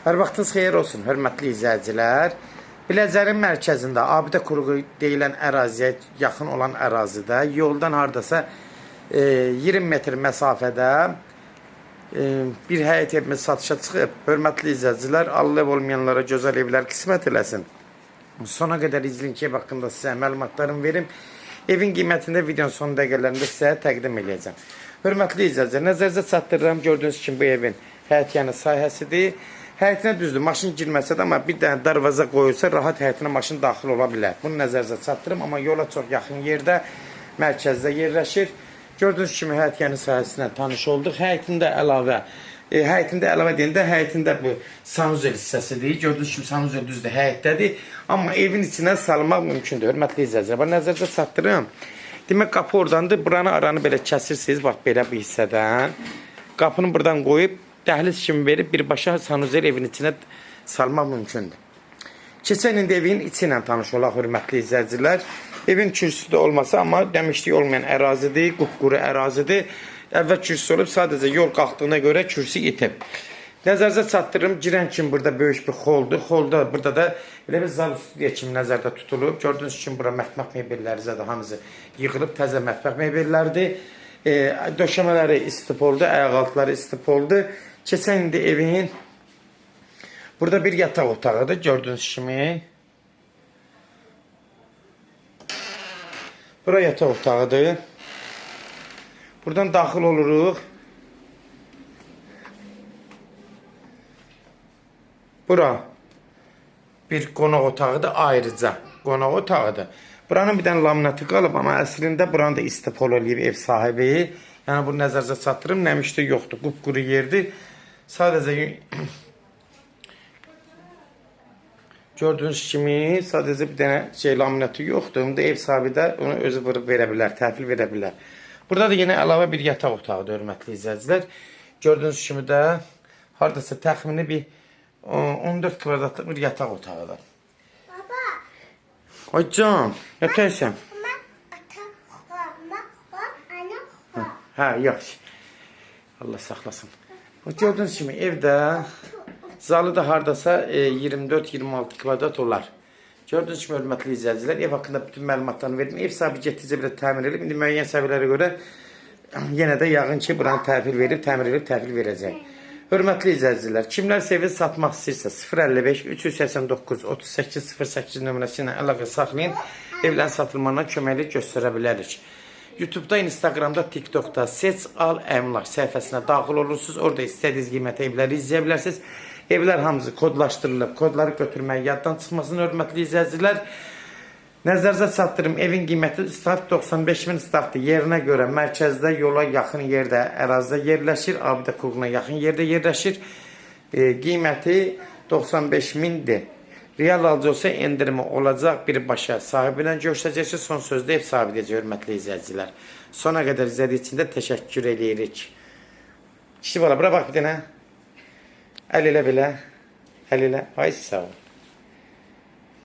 Hər vaxtınız xeyir olsun, hörmətli izləyicilər. Biləcərin mərkəzində Abidə Kuruğu deyilən əraziyə yaxın olan ərazidə, yoldan hardasa 20 metr məsafədə bir həyət evimiz satışa çıxıb. Hörmətli izləyicilər, Allah ev olmayanlara gözəl evlər qismət eləsin. Sona qədər izləyin ki, ev haqqında sizə məlumatlarımı verim. Evin qiymətini də videonun son dəqiqələrində sizə təqdim eləyəcəm. Hörmətli izləyicilər, nəzərinizə çatdırıram, gördüyünüz kimi bu evin həyət yanı sahəsidir. Həyətinə düzdür, maşın girməsə də, amma bir dənə darvaza qoyulsa, rahat həyətinə maşın daxil ola bilər. Bunu nəzərinizə çatdırım, amma yola çox yaxın yerdə, mərkəzdə yerləşir. Gördüyünüz kimi həyət yanı sahəsindən tanış olduq. Həyətində əlavə, həyətində əlavə deyəndə həyətində bu sanuzel hissəsidir. Gördüyünüz kimi sanuzel düzdür, həyətdədir. Amma evin içinə salmaq mümkündür. Hörmətli izləyicilər, bax nəzərinizə çatdırım. Demək qapı oradandır. Buranı aranı belə kəsirsiniz, bax belə bu hissədən. Qapını buradan qoyub dəhliz kimi verib birbaşa sanuzel evin içinə salmaq mümkündür. Keçən indi evin içi ilə tanış olaq, hörmətli izləyicilər. Evin kürsüsü də olmasa, amma demişlik olmayan ərazidir, qupquru ərazidir. Əvvəl kürsüsü olub, sadəcə yol qalxdığına görə kürsü itib. Nəzərinizə çatdırım, girən kimi burada böyük bir xoldur. Xolda burada da elə bir zal studiya kimi nəzərdə tutulub. Gördüyünüz kimi bura mətbəx mebelləri zədə hamısı yığılıb, təzə mətbəx mebelləridir. Döşəmələri istipoldur, ayaqaltıları istipoldur. Keçən indi evin burada bir yataq otağıdır, gördüyünüz kimi. Bura yataq otağıdır. Buradan daxil oluruq. Bura bir qonaq otağıdır, ayrıca qonaq otağıdır. Buranın bir dənə laminatı qalıb, amma əslində buranı da istipol eləyib ev sahibi. Yəni bunu nəzərinizə çatdırım, nəmişdə yoxdur, qupquru yerdir. Sadəcə gördüyünüz kimi sadəcə bir dənə şey laminatı yoxdur. İndi ev sahibi də onu özü vurub verə bilər, təhvil verə bilər. Burada da yenə əlavə bir yataq otağıdır, hörmətli izləyicilər. Gördüyünüz kimi də hardasa təxmini bir 14 kvadratlıq bir yataq otağıdır. Baba. Ay can, yataysan. Hə, yaxşı. Allah saxlasın. Gördüyünüz kimi evdə zalı da hardasa 24-26 kvadrat olar. Gördüyünüz kimi hörmətli izləyicilər, ev haqqında bütün məlumatlarını verdim. Ev sahibi getdikcə belə təmir edib. İndi müəyyən səviyyələrə görə yenə də yəqin ki, buranı təhvil verib, təmir edib, təhvil verəcək. Hörmətli izləyicilər, kimlər evi satmaq istəyirsə 055 389 38 08 nömrəsi ilə əlaqə saxlayın. Evlərin satılmağına köməklik göstərə bilərik. YouTube'da, Instagram'da, TikTok'da Seç Al Əmlak səhifəsinə daxil olursunuz. Orada istədiyiniz qiymətə evləri izləyə bilərsiniz. Evlər hamısı kodlaşdırılıb. Kodları götürmək yaddan çıxmasın, hörmətli izləyicilər. Nəzərinizə çatdırım, evin qiyməti start 95 min startdır. Yerinə görə mərkəzdə, yola yaxın yerdə, ərazidə yerləşir. Abidə Kuruğuna yaxın yerdə yerləşir. Qiyməti 95 mindir. Real alıcı olsa endirimi olacaq, birbaşa sahibi ilə görüşəcəksiniz. Son sözdə ev sahibi deyəcək, hörmətli izləyicilər. Sona qədər izlədiyi üçün də təşəkkür eləyirik. Kişi bala, bura bax bir dənə. Əl elə belə. Əl elə. Ay sağ ol.